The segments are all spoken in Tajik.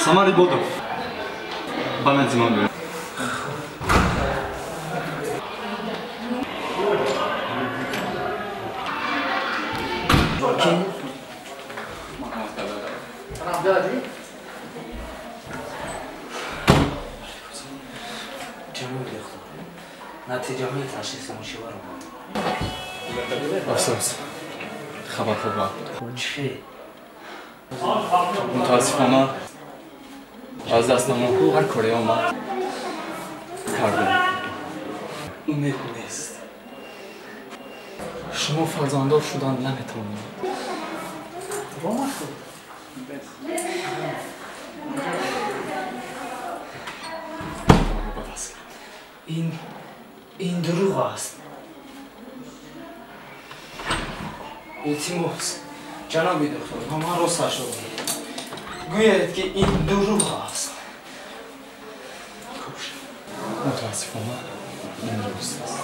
Самар Ибодов. Ба назди ман биёед. натиҷаҳои ташхиси мушивар омад. Афсӯс, хабар хуб набуд. Чӣ? Мутаассифона аз дастамон ҳар коре омад кардем. Умед нест. Шумо фарзанддор шудан наметавонед. Ин дурӯғ аст. Илтимос, ҷаноби доктор, ба ман росташро гӯед. Гӯед, ки ин дурӯғ аст. Мутаассифона ин дуруст аст.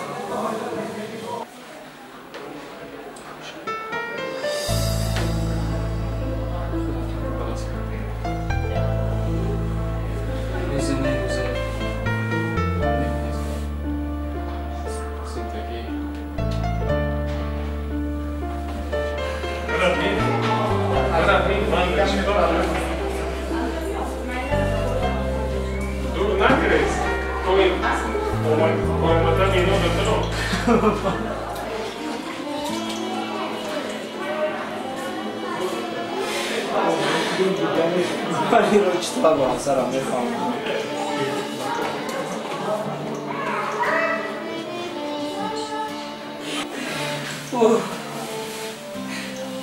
Ман инро чӣ тавр ба ҳамсарам мефаҳмонам?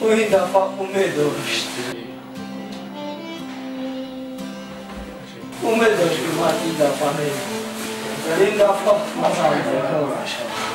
Ӯ ин дафъа умед дошт. Умед дошт, ки ман ин дафъа не, ин дафъа ман нашавам.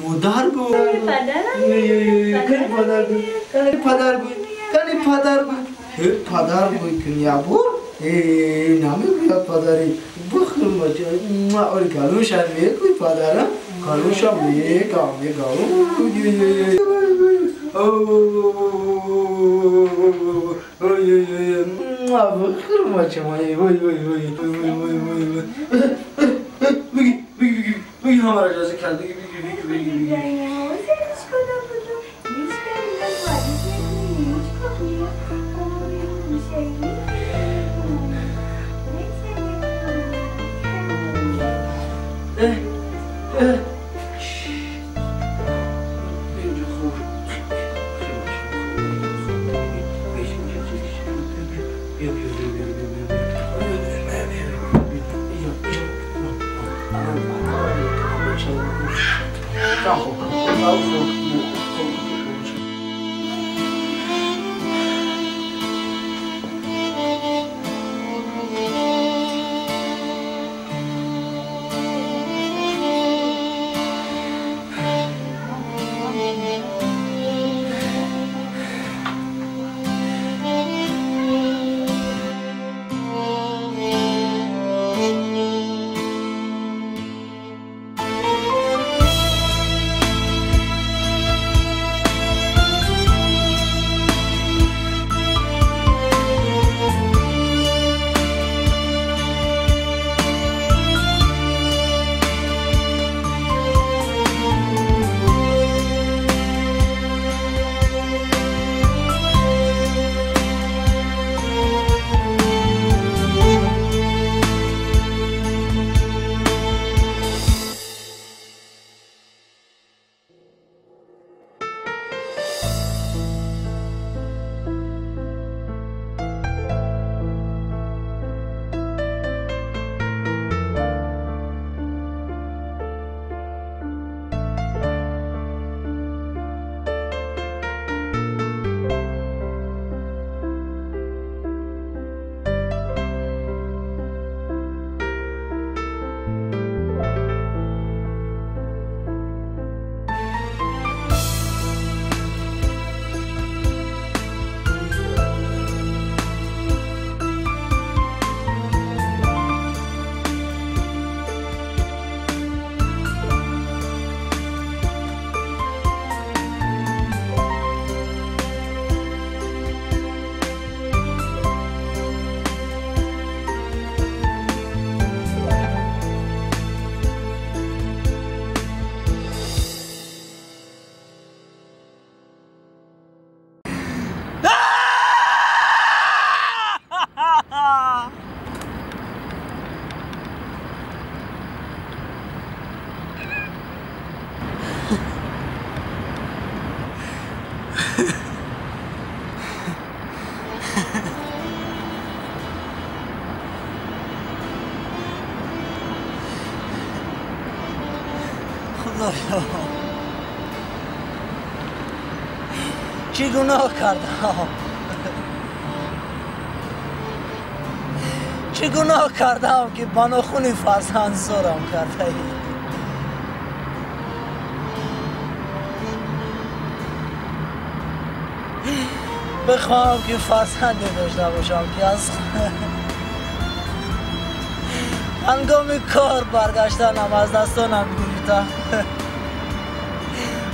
Модар гӯ. Кани падар гӯ. Кани падар гӯ. Кани падар гӯ. Падар гӯ кун ябур. Намегӯяд падари. Бихӯр бача. Ори калуша мегӯй падара. Калуша мега мега. Бихӯр бача. Вой вой вой вой вой вой вой. Биги биги биги биги ҳамаро ҷоза кард. Биги биги биги биги биги. چی گناه کردم؟ چی گناه کردم که با ناخون فرزند زورم کرده ای؟ بخواهم که فرزندی داشته باشم که از هنگام کار برگشتنم از دستانم گرفتم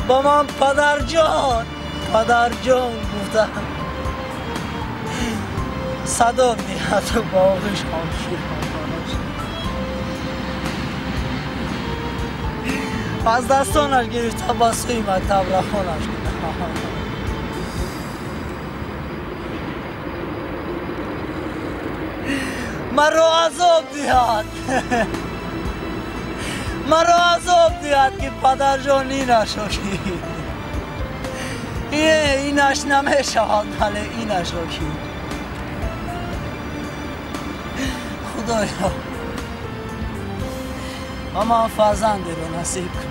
با من پدر جان پدر جان گفتم صدا میاد و با آغوش خامشیر از دستانش گرفتم با سوی مکتب روانش کردم. مرا عذاب دیهد مرا عذاب دیهد که پدر جان اینش را کی اینش نمیشود ولی اینش را کی خدایا اما فرزندی رو نصیب کن.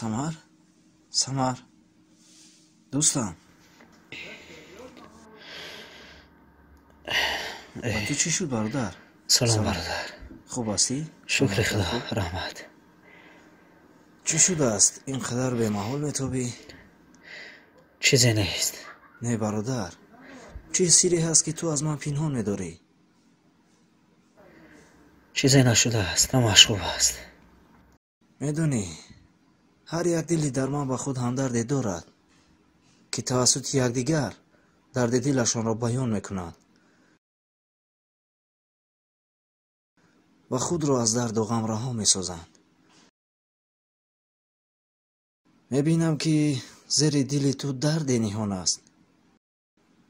Самар? Самар? Дӯстам. Ба ту чӣ шуд, бародар? Салом, бародар. Хуб ҳастӣ? Шукри Худо, раҳмат. Чӣ шудааст? Ин қадар бемаҳол метобӣ? Чизе нест. Не, бародар. Чӣ сирре ҳаст, ки ту аз ман пинҳон медорӣ? Чизе нашудааст, ҳамааш хуб аст. Медонӣ, ҳар як дили дар ман ба худ ҳамдарде дорад, ки тавассути якдигар дарди дилашонро баён мекунанд ва худро аз дарду ғам раҳо месозанд. Мебинам, ки зери дили ту дарде ниҳон аст,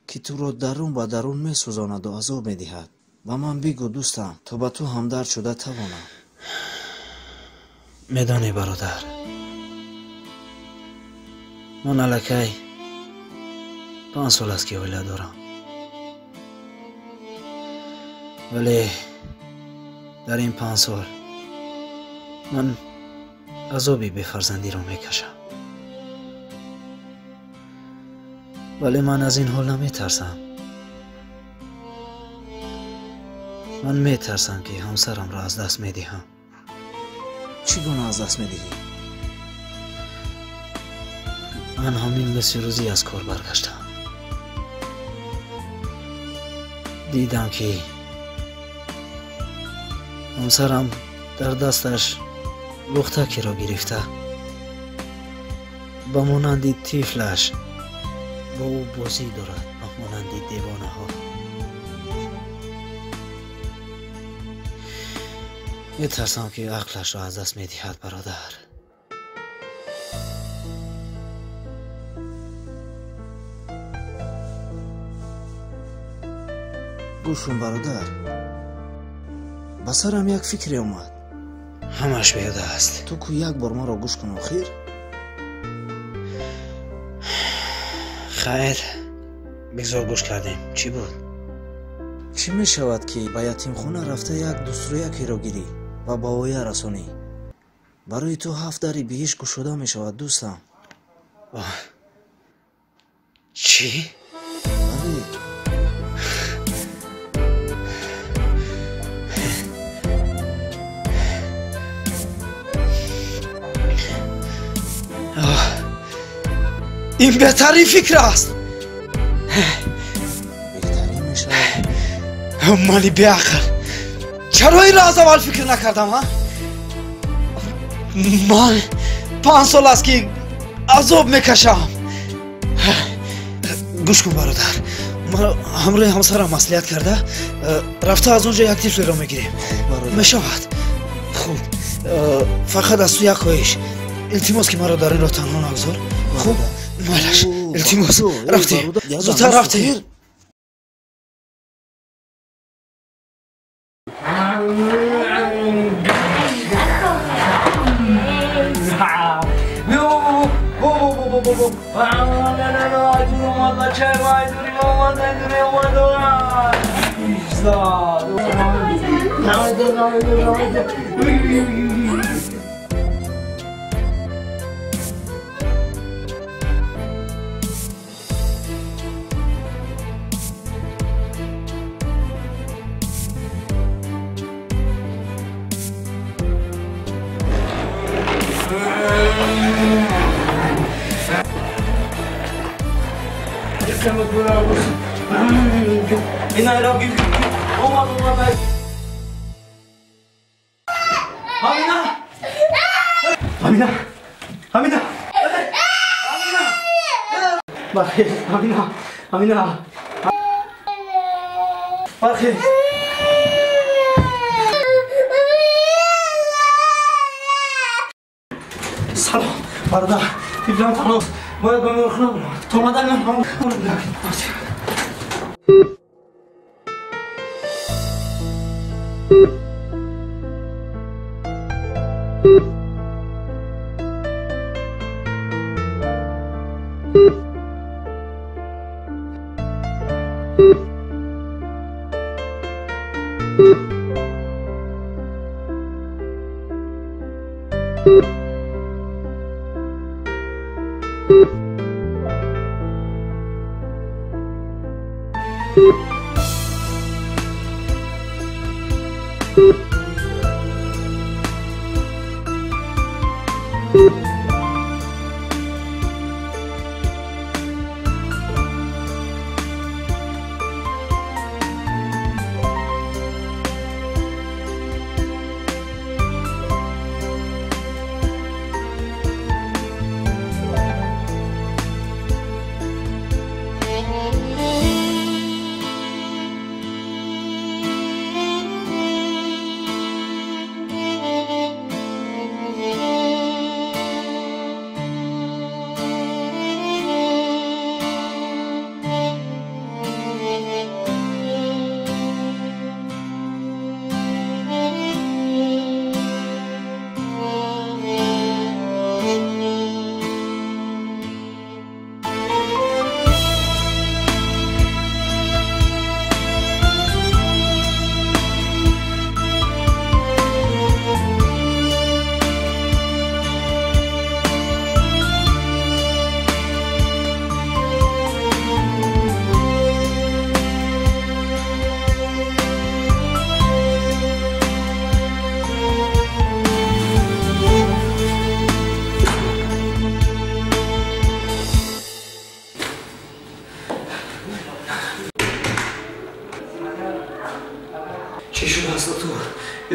ки туро дарун ба дарун месӯзонаду азоб медиҳад. Ба ман бигӯ, дӯстам, то ба ту ҳамдард шуда тавонам. Медонӣ, бародар, ман аллакай 5 сол аст, ки оила дорам, вале дар ин 5 сол ман азоби бефарзандиро мекашам. Вале ман аз ин ҳол наметарсам. Ман метарсам, ки ҳамсарамро аз даст медиҳам. Чӣ гуна аз даст медиҳӣ? Ман ҳамин нисфи рӯзӣ аз кор баргаштам. Дидам, ки ҳамсарам дар дасташ лухтакеро гирифта, ба монанди тифлаш бо ӯ бозӣ дорад, ба монанди девонаҳо. Метарсам, ки ақлашро аз даст медиҳад, бародар. Гӯш кун, бародар, ба сарам як фикре омад. Ҳамаш беҳуда аст. Ту ку як бор маро гӯш кун, охир. Хайр, бигзор гӯш кардем. Чӣ буд? Чӣ мешавад, ки ба ятимхона рафта як дӯстрӯякеро гирӣ ва ба воя расонӣ? Барои ту 7 дари биҳишт кушода мешавад, дӯстам. Чӣ? Бале. Ин беҳтарин фикр аст. Беҳтарин мешавад. Мани беақл, чаро инро аз аввал фикр накардам? Ҳа, ман 5 сол аст, ки азоб мекашам. Гӯш кун, бародар, маро ҳамроҳи ҳамсарам маслиҳат карда, рафта аз он ҷо як тифлеро мегирем. Мешавад? Хуб, фақат аз ту як хоҳиш: илтимос, ки маро дар ин роҳ танҳо нагузор. Хуб, майлаш, илтимос, рафтем, зудтар рафтем. Амина! Амина! Амина! Бархез! Амина! Амина! Бархез! Салом, бародар, тифлам танҳост. Бояд ба меҳмонхона бирам. То омадан ман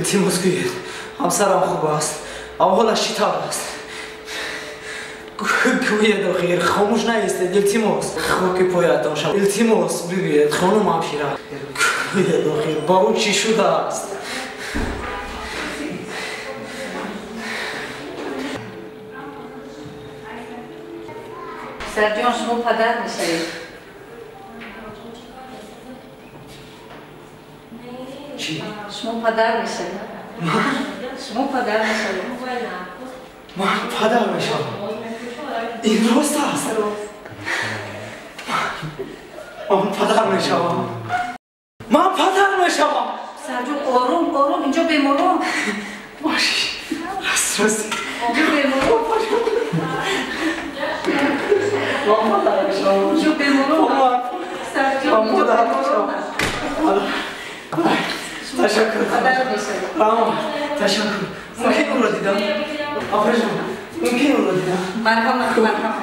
Илтимос, гӯед, ҳамсарам хуб аст? Аҳволаш чӣ тавр аст? Гӯед, охир, хомӯш наистед, илтимос. Хоки поятон шав, илтимос, бигӯед, хонум ҳамшира. Гӯед, охир, ба ӯ чӣ шудааст? Писарҷон, шумо падар мешавед. Чӣ? Шумо падар мешавед. Шумо падар мешавед. Ман падар мешавам? Ин рост аст? Ман падар мешавам. Ман падар мешавам. Писарҷон, ором, ором, инҷо беморон. Бош. Рост, рост. Инҷо беморон. Ман падар мешавам. Инҷо беморон. Писарҷон, инҷо беморон. Ташаккур. Падар мешавед. Раҳмат. Ташаккур. Мумкин ӯро дидам? Африжон, мумкин ӯро дидам? Марҳамат, марҳамат.